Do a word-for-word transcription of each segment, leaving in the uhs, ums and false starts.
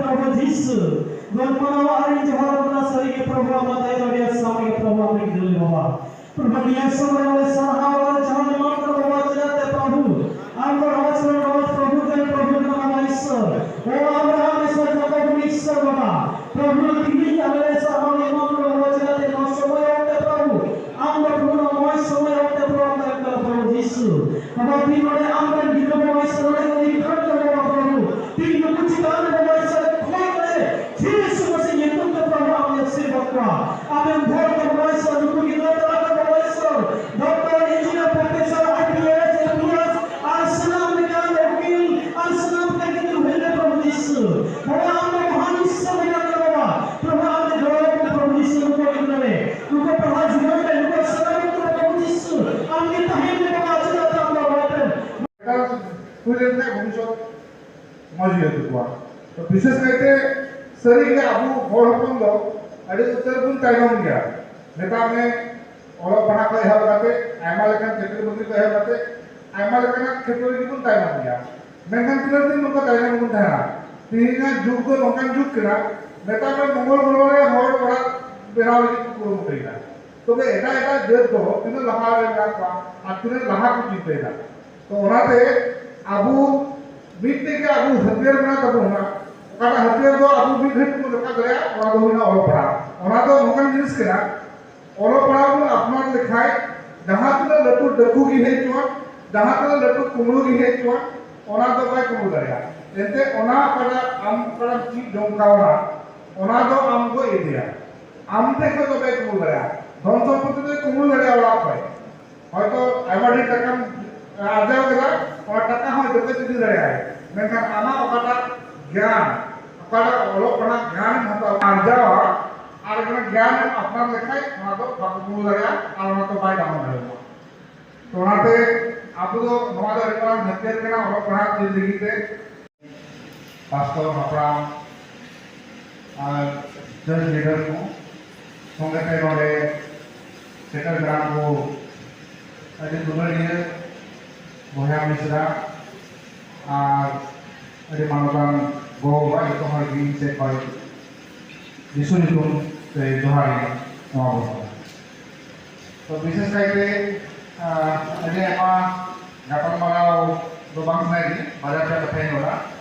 ᱯᱨᱚᱵᱷᱩ ᱡᱤᱥᱩ, ᱜᱚᱞᱯᱚᱱᱟᱣᱟ ᱟᱨ ᱤᱧ ᱡᱚᱦᱟᱨ ᱠᱟᱱᱟ ᱥᱟᱹᱨᱤ ᱜᱮ ᱯᱨᱚᱵᱷᱩ, ᱟᱢᱟᱜ ᱫᱟᱭᱟ ᱫᱟᱲᱮᱭᱟᱜ ᱥᱟᱢᱟᱝ ᱨᱮ ᱯᱨᱚᱵᱷᱩ, ᱟᱢ ᱨᱮᱱ ᱜᱤᱫᱽᱨᱟᱹ ᱵᱟᱵᱟ᱾ ᱯᱨᱚᱵᱷᱩ, ᱱᱤᱭᱟᱹ ᱥᱚᱢᱚᱭ ᱟᱞᱮ ᱥᱟᱨᱦᱟᱣ ᱟᱨ ᱡᱚᱦᱟᱨ ᱮᱢᱟᱢ ᱠᱟᱱᱟ ᱵᱟᱵᱟ, ᱪᱮᱫᱟᱜ ᱛᱮ ᱯᱨᱚᱵᱷᱩ, ᱟᱢ ᱫᱚ ᱨᱟᱡᱽ ᱨᱮᱱ ᱨᱟᱡᱽ, ᱯᱨᱚᱵᱷᱩ ᱨᱮᱱ ᱯᱨᱚᱵᱷᱩ ᱠᱟᱱᱟᱢ ᱟᱢ ᱤᱥᱥᱚᱨ᱾ ᱳ ᱟᱵᱨᱟᱦᱟᱢ ᱤᱥᱥᱚᱨ, ᱡᱟᱠᱚᱵ ᱨᱮᱱ ᱤᱥᱥᱚᱨ ᱵᱟᱵᱟ᱾ ᱯᱨᱚᱵᱷᱩ, ᱛᱤᱦᱤᱧ ᱟᱞᱮ ᱞᱮ ᱥᱟᱨᱦᱟᱣ ᱮᱢᱟᱢ ᱠᱟᱱᱟ ᱵᱟᱵᱟ, ᱪᱮᱫᱟᱜ ᱛᱮ ᱱᱚᱣᱟ ᱥᱚᱢᱚᱭ ᱚᱠᱛᱮ ᱯᱨᱚᱵᱷᱩ, ᱟᱢ ᱫᱚ ᱯᱨᱚᱵᱷᱩ ᱱᱚᱣᱟ ᱥᱚᱢᱚᱭ ᱚᱠᱛᱮ ᱯᱨᱚᱵᱷᱩ ᱟᱢ ᱫᱚ ᱮᱢ ᱠᱟᱱᱟ ᱯᱨᱚᱵᱷᱩ ᱡᱤᱥᱩ᱾ ᱵᱟᱵᱟ, ᱛᱤᱦᱤᱧ ᱱᱚᱰᱮ ᱟᱢ ᱨᱮᱱ ᱜᱤᱫᱽᱨᱟᱹ ᱵᱟᱵᱟ ᱤᱥᱥᱚᱨ ᱱᱚᱰᱮ ᱠᱚ ᱞᱤᱠᱷᱚᱱ ᱠᱟᱱᱟ ᱵᱟᱵᱟ ᱯᱨᱚᱵᱷᱩ᱾ ᱛᱤᱦᱤᱧ ᱱᱩᱠᱩ ᱪᱮᱛᱟᱱ ᱨᱮ ᱵᱟᱵᱟ ᱤᱥᱥᱚᱨ ᱠᱷᱚᱱ ᱨᱮ ᱡᱤᱥᱩ ᱢᱟᱥᱤ ᱧᱩᱛᱩᱢ ᱛᱮ ᱯᱨᱚᱵᱷᱩ ᱟᱢ ᱟᱥᱤᱨᱵᱟᱫ ᱠᱚᱣᱟ᱾ ᱟᱢᱮᱢ ᱵᱷᱚᱨ ᱠᱚᱣᱟ ᱵᱟᱵᱟ ᱤᱥᱥᱚᱨ, ᱱᱩᱠᱩ ᱜᱤᱫᱽᱨᱟᱹ ᱛᱟᱞᱟ ᱨᱮ ᱵᱟᱵᱟ ᱤᱥᱥᱚᱨ, doctor, engineer, professor, I P S, I P S, ᱟᱨ ᱥᱟᱱᱟᱢ ᱞᱮᱠᱟᱱ ᱩᱠᱤᱞ, ᱟᱨ ᱥᱟᱱᱟᱢ ᱞᱮᱠᱟᱱ ᱜᱤᱫᱽᱨᱟᱹ ᱦᱩᱭᱩᱜ ᱨᱮ ᱯᱨᱚᱵᱷᱩ ᱡᱤᱥᱩ᱾ ᱵᱟᱵᱟ ᱟᱢ ᱫᱚ ᱢᱚᱦᱟᱱ ᱤᱥᱥᱚᱨ ᱢᱮᱱᱟᱜ ᱠᱟᱱᱟ ᱵᱟᱵᱟ᱾ ᱯᱨᱚᱵᱷᱩ ᱟᱢ ᱫᱚ ᱜᱚᱲᱚ ᱟᱠᱚ ᱯᱨᱚᱵᱷᱩ ᱡᱤᱥᱩ ᱱᱩᱠᱩ ᱜᱤᱫᱽᱨᱟᱹ ᱨᱮ᱾ ᱱᱩᱠᱩ ᱯᱟᱲᱦᱟᱣ ᱡᱤᱭᱚᱱ ᱨᱮ ᱱᱩᱠᱩ ᱥᱟᱱᱟᱢ ᱠᱚ ᱯᱨᱚᱵᱷᱩ ᱡᱤᱥᱩ᱾ ᱟᱢ ᱜᱮ ᱛᱟᱦᱮᱱ ᱢᱮ ᱵᱟᱵᱟ, ᱪᱮᱫᱟᱜ ᱟᱢ ᱫᱚ ᱵᱟᱵᱟ ᱴᱷᱮᱱ ᱦᱩᱭ ᱞᱮᱱᱠᱷᱟᱱ ᱵᱷᱚᱵᱤᱥᱥᱚᱛ ᱢᱚᱡᱽ ᱦᱩᱭᱩᱜ ᱛᱟᱠᱚᱣᱟ᱾ ᱛᱚ ᱵᱤᱥᱮᱥ ᱠᱟᱭᱛᱮ ᱥᱟᱹᱨᱤᱜᱮ ᱟᱵᱚ ᱦᱚᱲ ᱦᱚᱯᱚᱱ ᱫᱚ ᱟᱹᱰᱤ ᱩᱛᱟᱹᱨ ᱵᱚᱱ ᱛᱟᱭᱱᱚᱢ ᱜᱮᱭᱟ᱾ ᱢᱮᱛᱟᱜ ᱢᱮ ᱚᱞᱚᱜ ᱯᱟᱲᱦᱟᱜ ᱠᱷᱚᱱ ᱮᱦᱚᱵ ᱠᱟᱛᱮ, ᱟᱭᱢᱟ ᱞᱮᱠᱟᱱ ᱪᱟᱹᱠᱨᱤ ᱵᱟᱹᱠᱨᱤ ᱠᱷᱚᱱ ᱮᱦᱚᱵ ᱠᱟᱛᱮ, ᱟᱭᱢᱟ ᱞᱮᱠᱟᱱᱟᱜ ᱠᱷᱮᱛᱨᱚ ᱨᱮᱜᱮ ᱵᱚᱱ ᱛᱟᱭᱱᱚᱢ ᱜᱮᱭᱟ᱾ ᱢᱮᱱᱠᱷᱟᱱ ᱛᱤᱱᱟᱹᱜ ᱫᱤᱱ ᱱᱚᱝᱠᱟ ᱛᱟᱭᱱᱚᱢ ᱵᱚᱱ ᱛᱟᱦᱮᱱᱟ? ᱛᱮᱦᱮᱧᱟᱜ ᱡᱩᱜᱽ ᱫᱚ ᱱᱚᱝᱠᱟᱱ ᱡᱩᱜᱽ ᱠᱟᱱᱟ, ᱢᱮᱛᱟᱜ ᱢᱮ ᱢᱚᱝᱜᱚᱞ ᱜᱨᱚᱦᱚ ᱨᱮ ᱦᱚᱲ ᱚᱲᱟᱜ ᱵᱮᱱᱟᱣ ᱞᱟᱹᱜᱤᱫ ᱠᱚ ᱠᱩᱨᱩᱢᱩᱴᱩᱭᱮᱫᱟ᱾ ᱛᱚᱵᱮ ᱮᱴᱟᱜ ᱮᱴᱟᱜ ᱡᱟᱹᱛ ᱫᱚ ᱛᱤᱱᱟᱹᱜ ᱞᱟᱦᱟ ᱨᱮ ᱢᱮᱱᱟᱜ ᱠᱚᱣᱟ ᱟᱨ ᱛᱤᱱᱟᱹᱜ ᱞᱟᱦᱟ ᱠᱚ ᱪᱤᱱᱛᱟᱹᱭᱮᱫᱟ᱾ ᱛᱚ ᱚᱱᱟᱛᱮ ᱟᱵᱚ ᱢᱤᱫᱴᱮᱡ ᱜᱮ ᱟᱵᱚ ᱦᱟᱹᱛᱭᱟᱹᱨ ᱢᱮᱱᱟᱜ ᱛᱟᱵᱚᱱᱟ, ᱚᱠᱟᱴᱟᱜ ᱦᱟᱹᱛᱭᱟᱹᱨ ᱫᱚ ᱟᱵᱚ ᱢᱤᱫ ᱜᱷᱟᱹᱲᱤᱡ ᱛᱮᱵᱚᱱ ᱨᱟᱠᱟᱵ ᱫᱟᱲᱮᱭᱟᱜᱼᱟ, ᱚᱱᱟ ᱫᱚ ᱦᱩᱭᱱᱟ ᱚᱞᱚᱜ ᱯᱟᱲᱦᱟᱜ᱾ ᱚᱱᱟ ᱫᱚ ᱱᱚᱝᱠᱟᱱ ᱡᱤᱱᱤᱥ ᱠᱟᱱᱟ, ᱚᱞᱚᱜ ᱯᱟᱲᱦᱟᱣ ᱵᱚᱱ ᱟᱯᱱᱟᱨ ᱞᱮᱠᱷᱟᱡ ᱡᱟᱦᱟᱸ ᱛᱤᱱᱟᱹᱜ ᱞᱟᱹᱴᱩ ᱰᱟᱹᱠᱩ ᱜᱮ ᱦᱮᱡ ᱦᱚᱪᱚᱣᱟᱱ, ᱡᱟᱦᱟᱸ ᱛᱤᱱᱟᱹᱜ ᱞᱟᱹᱴᱩ ᱠᱩᱢᱲᱩ ᱜᱮ ᱦᱮᱡ ᱦᱚᱪᱚᱣᱟᱱ, ᱚᱱᱟ ᱫᱚ ᱵᱟᱭ ᱠᱩᱢᱲᱩ ᱫᱟᱲᱮᱭᱟᱜᱼᱟ᱾ ᱮᱱᱛᱮ ᱚᱱᱟ ᱚᱠᱟᱴᱟᱜ ᱟᱢ ᱚᱠᱟᱴᱟᱜ ᱪᱮᱫ ᱡᱚᱝ ᱠᱟᱣᱱᱟ, ᱚᱱᱟ ᱫᱚ ᱟᱢ ᱠᱚ ᱤᱫᱤᱭᱟ, ᱟᱢ ᱴᱷᱮᱡ ᱠᱷᱚᱡ ᱫᱚ ᱵᱟᱭ ᱠᱩᱢᱲᱩ ᱫᱟᱲᱮᱭᱟᱜᱼᱟ᱾ ᱫᱷᱚᱱ ᱥᱚᱢᱯᱚᱛᱤ ᱫᱚᱭ ᱠᱩᱢᱲᱩ ᱫᱟᱲᱮᱭᱟᱜᱼᱟ ᱚᱲᱟᱜ ᱠᱷᱚᱡ, ᱦᱚᱭᱛᱚ ᱟᱭᱢᱟ ᱰᱷᱮᱨ ᱴᱟᱠᱟᱢ ᱟᱨᱡᱟᱣ ᱠᱮᱫᱟ, ᱚᱱᱟ ᱴᱟᱠᱟ ᱦᱚᱸ ᱡᱚᱛᱚ ᱤᱫᱤ ᱫᱟᱲᱮᱭᱟᱜᱼᱟᱭ, ᱢᱮᱱᱠᱷᱟᱱ ᱟᱢᱟᱜ ᱚᱠᱟᱴᱟᱜ ᱜᱮᱭᱟᱱ, ᱚᱠᱟᱴᱟᱜ ᱚᱞᱚᱜ ᱯᱟᱲᱦᱟᱜ ᱜᱮᱭᱟᱱᱮᱢ ᱦᱟᱛᱟᱣ ᱟᱨᱡᱟᱣᱟ, ᱟᱨ ᱚᱱᱟ ᱜᱮᱭᱟᱱᱮᱢ ᱟᱯᱱᱟᱨ ᱞᱮᱠᱷᱟᱡ ᱚᱱᱟ ᱫᱚ ᱵᱟᱠᱚ ᱠᱩᱢᱲᱩ ᱫᱟᱲᱮᱭᱟᱜᱼᱟ ᱟᱨ ᱚᱱᱟ ᱫᱚ ᱵᱟᱭ ᱰᱟᱣᱩᱱ ᱫᱟᱲᱮᱭᱟᱜᱼᱟ᱾ ᱛᱚ ᱚᱱᱟᱛᱮ ᱟᱵᱚ ᱫᱚ ᱱᱚᱣᱟ ᱫᱚ ᱟᱹᱰᱤ ᱢᱟᱨᱟᱝ ᱦᱟᱹᱛᱭᱟᱹᱨ ᱠᱟᱱᱟ ᱚᱞᱚᱜ ᱯᱟᱲᱦᱟᱜ ᱪᱮᱫ ᱞᱟᱹᱜᱤᱫ ᱛᱮ᱾ ᱯᱟᱥᱴᱚᱨ ᱦᱟᱯᱲᱟᱢ ᱟᱨ ᱪᱟᱹᱨ ᱞᱤᱰᱟᱨ ᱠᱚ ᱥᱚᱸᱜᱮ ᱛᱮ ᱱᱚᱰᱮ ᱥᱮᱴᱮᱨ ᱠᱟᱱᱟ ᱠᱚ ᱟᱹᱰᱤ ᱫᱩᱞᱟᱹᱲᱤᱭᱟᱹ ᱵᱚᱭᱦᱟ ᱢᱤᱥᱨᱟ ᱟᱨ ᱟᱹᱰᱤ ᱢᱟᱱᱚᱛᱟᱱ ᱜᱚ ᱵᱟᱵᱟ ᱡᱚᱛᱚ ᱦᱚᱲ ᱜᱮ ᱤᱧ ᱥᱮᱫ ᱠᱷᱚᱱ ᱡᱤᱥᱩ ᱧᱩᱛᱩᱢ ᱛᱮ ᱡᱚᱦᱟᱨ ᱤᱧ ᱮᱢᱟ ᱵᱚᱱ ᱠᱟᱱᱟ᱾ ᱛᱚ ᱵᱤᱥᱮᱥ ᱠᱟᱭᱛᱮ, ᱟᱸ, ᱟᱹᱰᱤ ᱟᱭᱢᱟ ᱜᱟᱯᱟᱞᱢᱟᱨᱟᱣ ᱫᱚ ᱵᱟᱝ ᱥᱟᱱᱟᱭᱮᱫᱤᱧᱟ, ᱵᱟᱨᱭᱟ ᱯᱮᱭᱟ ᱠᱟᱛᱷᱟᱧ ᱨᱚᱲᱟ᱾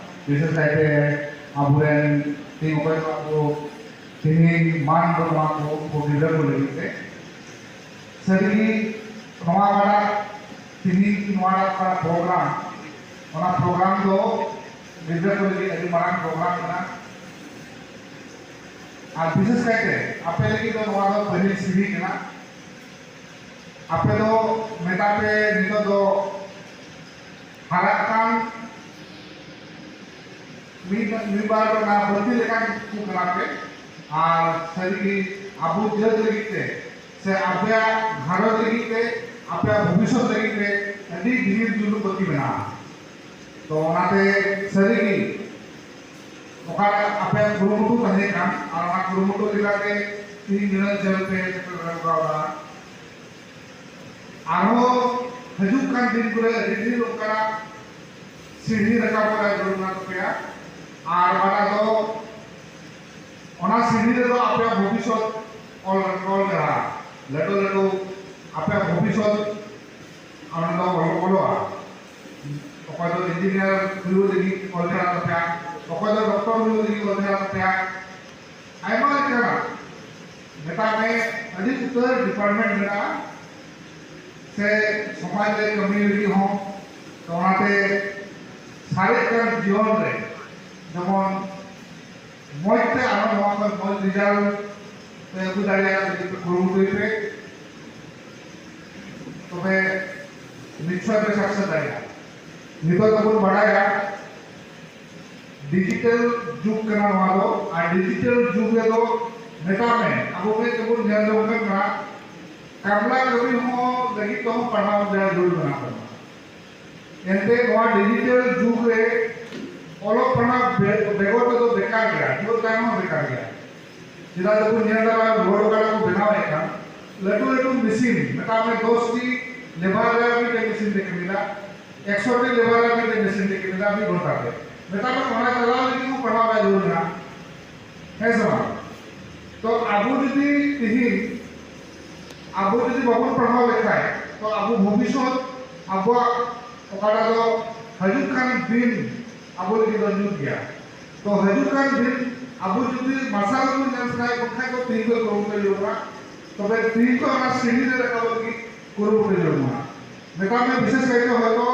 ᱵᱤᱥᱮᱥ ᱠᱟᱭᱛᱮ ᱟᱵᱚᱨᱮᱱ ᱛᱮᱦᱮᱧ ᱚᱠᱚᱭ ᱠᱚ ᱟᱵᱚ ᱛᱮᱦᱮᱧ ᱢᱟᱱ ᱵᱚᱱ ᱮᱢᱟ ᱠᱚ, ᱩᱱᱠᱩ ᱜᱤᱫᱽᱨᱟᱹ ᱠᱚ ᱞᱟᱹᱜᱤᱫ ᱛᱮ᱾ ᱥᱟᱹᱨᱤᱜᱮ ᱱᱚᱣᱟ ᱚᱠᱟᱴᱟᱜ ᱛᱮᱦᱮᱧ ᱱᱚᱣᱟ ᱚᱠᱟᱴᱟᱜ ᱯᱨᱳᱜᱨᱟᱢ, ᱚᱱᱟ ᱯᱨᱳᱜᱨᱟᱢ ᱫᱚ ᱜᱤᱫᱽᱨᱟᱹ ᱠᱚ ᱞᱟᱹᱜᱤᱫ ᱟᱹᱰᱤ ᱢᱟᱨᱟᱝ ᱯᱨᱳᱜᱨᱟᱢ ᱠᱟᱱᱟ᱾ ᱟᱨ ᱵᱤᱥᱮᱥ ᱠᱟᱭᱛᱮ ᱟᱯᱮ ᱞᱟᱹᱜᱤᱫ ᱫᱚ ᱱᱚᱣᱟ ᱫᱚ ᱯᱟᱹᱦᱤᱞ ᱥᱤᱲᱤ ᱠᱟᱱᱟ᱾ ᱟᱯᱮ ᱫᱚ ᱢᱮᱛᱟᱜ ᱯᱮ ᱱᱤᱛᱚᱜ ᱫᱚ ᱦᱟᱨᱟᱜ ᱠᱟᱱ ᱢᱤᱫ, ᱢᱤᱫ ᱵᱟᱨ ᱚᱱᱟ ᱵᱟᱹᱛᱤ ᱞᱮᱠᱟᱱ ᱠᱚ ᱠᱟᱱᱟ ᱯᱮ᱾ ᱟᱨ ᱥᱟᱹᱨᱤᱜᱮ ᱟᱵᱚ ᱡᱟᱹᱛ ᱞᱟᱹᱜᱤᱫ ᱛᱮ ᱥᱮ ᱟᱯᱮᱭᱟᱜ ᱜᱷᱟᱨᱚᱸᱡᱽ ᱞᱟᱹᱜᱤᱫ ᱛᱮ, ᱟᱯᱮᱭᱟᱜ ᱵᱷᱚᱵᱤᱥᱥᱚᱛ ᱞᱟᱹᱜᱤᱫ ᱛᱮ ᱟᱹᱰᱤ ᱰᱷᱮᱨ ᱡᱩᱞᱩᱢ ᱵᱟᱹᱛᱤ ᱢᱮᱱᱟᱜᱼᱟ᱾ ᱛᱚ ᱚᱱᱟᱛᱮ ᱥᱟᱹᱨᱤᱜᱮ ᱚᱠᱟᱨᱮ ᱟᱯᱮᱭᱟᱜ ᱠᱩᱨᱩᱢᱩᱴᱩ ᱛᱟᱦᱮᱸ ᱠᱟᱱ, ᱟᱨ ᱚᱱᱟ ᱠᱩᱨᱩᱢᱩᱴᱩ ᱞᱮᱠᱟᱛᱮ ᱛᱤᱦᱤᱧ ᱱᱤᱱᱟᱹᱜ ᱡᱷᱟᱹᱞ ᱯᱮ ᱥᱮᱴᱮᱨ ᱫᱟᱲᱮ ᱠᱟᱣᱫᱟ᱾ ᱟᱨᱦᱚᱸ ᱦᱤᱡᱩᱜ ᱠᱟᱱ ᱫᱤᱱ ᱠᱚᱨᱮ ᱟᱹᱰᱤ ᱰᱷᱮᱨ ᱚᱱᱠᱟᱱᱟᱜ ᱥᱤᱲᱦᱤ ᱨᱟᱠᱟᱵ ᱨᱮᱱᱟᱜ ᱡᱟᱹᱨᱩᱲ ᱢᱮᱱᱟᱜ ᱛᱟᱯᱮᱭᱟ᱾ ᱟᱨ ᱚᱱᱟ ᱫᱚ, ᱚᱱᱟ ᱥᱤᱲᱦᱤ ᱨᱮᱫᱚ ᱟᱯᱮᱭᱟᱜ ᱵᱷᱚᱵᱤᱥᱥᱚᱛ ᱚᱞ, ᱚᱞ ᱢᱮᱱᱟᱜᱼᱟ᱾ ᱞᱟᱹᱴᱩ ᱞᱟᱹᱴᱩ ᱟᱯᱮᱭᱟᱜ ᱵᱷᱚᱵᱤᱥᱥᱚᱛ ᱚᱸᱰᱮ ᱫᱚ ᱚᱞ, ᱚᱞᱚᱜᱼᱟ᱾ ᱚᱠᱚᱭ ᱫᱚ ᱤᱧᱡᱤᱱᱤᱭᱟᱨ ᱦᱩᱭᱩᱜ ᱞᱟᱹᱜᱤᱫ ᱚᱞ ᱢᱮᱱᱟᱜ ᱛᱟᱯᱮᱭᱟ, ᱚᱠᱚᱭ ᱫᱚ ᱰᱚᱠᱴᱚᱨ ᱦᱩᱭᱩᱜ ᱞᱟᱹᱜᱤᱫ ᱚᱞ ᱢᱮᱱᱟᱜ ᱛᱟᱯᱮᱭᱟ, ᱟᱭᱢᱟ ᱞᱮᱠᱟᱱᱟᱜ ᱢᱮᱛᱟᱜ ᱢᱮ ᱟᱹᱰᱤ ᱩᱛᱟᱹᱨ ᱰᱤᱯᱟᱨᱴᱢᱮᱱᱴ ᱢᱮᱱᱟᱜᱼᱟ, ᱥᱮ ᱥᱚᱢᱟᱡᱽ ᱨᱮ ᱠᱟᱹᱢᱤ ᱞᱟᱹᱜᱤᱫ ᱦᱚᱸ᱾ ᱛᱚ ᱚᱱᱟᱛᱮ ᱥᱟᱨᱮᱡ ᱠᱟᱱ ᱡᱤᱭᱚᱱ ᱨᱮ ᱡᱮᱢᱚᱱ ᱢᱚᱡᱽ ᱛᱮ ᱟᱨᱦᱚᱸ ᱱᱚᱣᱟ ᱠᱷᱚᱱ ᱢᱚᱡᱽ ᱨᱮᱡᱟᱞᱴ ᱯᱮ ᱟᱹᱜᱩ ᱫᱟᱲᱮᱭᱟᱜ ᱞᱟᱹᱜᱤᱫ ᱯᱮ ᱠᱩᱨᱩᱢᱩᱴᱩᱭ ᱯᱮ, ᱛᱚᱵᱮ ᱱᱤᱥᱪᱚᱭ ᱯᱮ ᱥᱟᱠᱥᱮᱥ ᱫᱟᱲᱮᱭᱟᱜᱼᱟ᱾ ᱱᱤᱛᱚᱜ ᱫᱚᱵᱚᱱ ᱵᱟᱲᱟᱭᱟ ᱰᱤᱡᱤᱴᱟᱞ ᱡᱩᱜᱽ ᱠᱟᱱᱟ ᱱᱚᱣᱟ ᱫᱚ, ᱟᱨ ᱰᱤᱡᱤᱴᱟᱞ ᱡᱩᱜᱽ ᱨᱮᱫᱚ ᱢᱮᱛᱟᱜ ᱢᱮ ᱟᱵᱚ ᱢᱮᱫ ᱛᱮᱵᱚᱱ ᱧᱮᱞ ᱡᱚᱝ ᱠᱟᱱᱟ, ᱠᱟᱢᱞᱟ ᱠᱟᱹᱢᱤ ᱦᱚᱸ ᱞᱟᱹᱜᱤᱫ ᱛᱮᱦᱚᱸ ᱯᱟᱲᱦᱟᱣ ᱡᱟᱹᱨᱩᱲ ᱢᱮᱱᱟᱜ ᱛᱟᱵᱚᱱᱟ᱾ ᱮᱱᱛᱮ ᱱᱚᱣᱟ ᱰᱤᱡᱤᱴᱟᱞ ᱡᱩᱜᱽ ᱨᱮ ᱚᱞᱚᱜ ᱯᱟᱲᱦᱟᱜ ᱵᱮ-, ᱵᱮᱜᱚᱨ ᱛᱮᱫᱚ ᱵᱮᱠᱟᱨ ᱜᱮᱭᱟ, ᱡᱩᱣᱟᱹᱱ ᱛᱟᱭᱚᱢ ᱦᱚᱸ ᱵᱮᱠᱟᱨ ᱜᱮᱭᱟ᱾ ᱪᱮᱫᱟᱜ ᱫᱚᱵᱚᱱ ᱧᱮᱞ ᱮᱫᱟ, ᱨᱳᱰ ᱚᱠᱟ ᱨᱮᱠᱚ ᱵᱮᱱᱟᱣᱮᱫ ᱠᱟᱱ, ᱞᱟᱹᱴᱩ ᱞᱟᱹᱴᱩ ᱢᱮᱥᱤᱱ, ᱢᱮᱛᱟᱜ ᱢᱮ ᱫᱚᱥ ᱴᱤ ᱞᱮᱵᱟᱨ ᱨᱮ ᱢᱤᱫᱴᱮᱱ ᱢᱮᱥᱤᱱ ᱛᱮ ᱠᱟᱹᱢᱤᱭᱮᱫᱟ, ᱮᱠᱥᱚ ᱴᱤ ᱞᱮᱵᱟᱨ ᱨᱮ ᱢᱤᱫᱴᱮᱱ ᱢᱮᱥᱤᱱ ᱛᱮ ᱠᱟᱹᱢᱤᱭᱮᱫᱟ ᱢᱤᱫ ᱜᱷᱚᱱᱴᱟ ᱛᱮ᱾ ᱢᱮᱛᱟᱜ ᱢᱮ ᱚᱱᱟ ᱪᱟᱞᱟᱣ ᱞᱟᱹᱜᱤᱫ ᱦᱚᱸ ᱯᱟᱲᱦᱟᱣ ᱵᱟᱭ ᱡᱟᱹᱨᱩᱲ ᱢᱮᱱᱟᱜᱼᱟ᱾ ᱦᱮᱸ ᱥᱮ ᱵᱟᱝ? ᱛᱚ ᱟᱵᱚ ᱡᱩᱫᱤ ᱛᱤᱦᱤᱧ ᱟᱵᱚ ᱡᱩᱫᱤ ᱵᱟᱵᱚᱱ ᱯᱟᱲᱦᱟᱣ ᱞᱮᱠᱷᱟᱡ, ᱛᱚ ᱟᱵᱚ ᱵᱷᱚᱵᱤᱥᱥᱚᱛ ᱟᱵᱚᱣᱟᱜ ᱚᱠᱟᱴᱟᱜ ᱫᱚ ᱦᱤᱡᱩᱜ ᱠᱟᱱ ᱫᱤᱱ ᱟᱵᱚ ᱞᱟᱹᱜᱤᱫ ᱫᱚ ᱧᱩᱛ ᱜᱮᱭᱟ᱾ ᱛᱚ ᱦᱤᱡᱩᱜ ᱠᱟᱱ ᱫᱤᱱ ᱟᱵᱚ ᱡᱩᱫᱤ ᱢᱟᱨᱥᱟᱞ ᱵᱚᱱ ᱧᱮᱞ ᱥᱟᱱᱟᱭᱮᱫ ᱵᱚᱱ ᱠᱷᱟᱡ ᱫᱚ ᱛᱤᱦᱤᱧ ᱠᱷᱚᱱ ᱠᱩᱨᱩᱢᱩᱴᱩ ᱡᱟᱹᱨᱩᱲᱟ᱾ ᱛᱚᱵᱮ ᱛᱤᱦᱤᱧ ᱠᱷᱚᱱ ᱚᱱᱟ ᱥᱤᱲᱦᱤ ᱨᱮ ᱨᱟᱠᱟᱵ ᱞᱟᱹᱜᱤᱫ ᱠᱩᱨᱩᱢᱩᱴᱩ ᱡᱟᱹᱨᱩᱲᱟ᱾ ᱢᱮᱛᱟᱜ ᱢᱮ ᱵᱤᱥᱮᱥ ᱠᱟᱭᱛᱮ ᱦᱚᱭᱛᱚ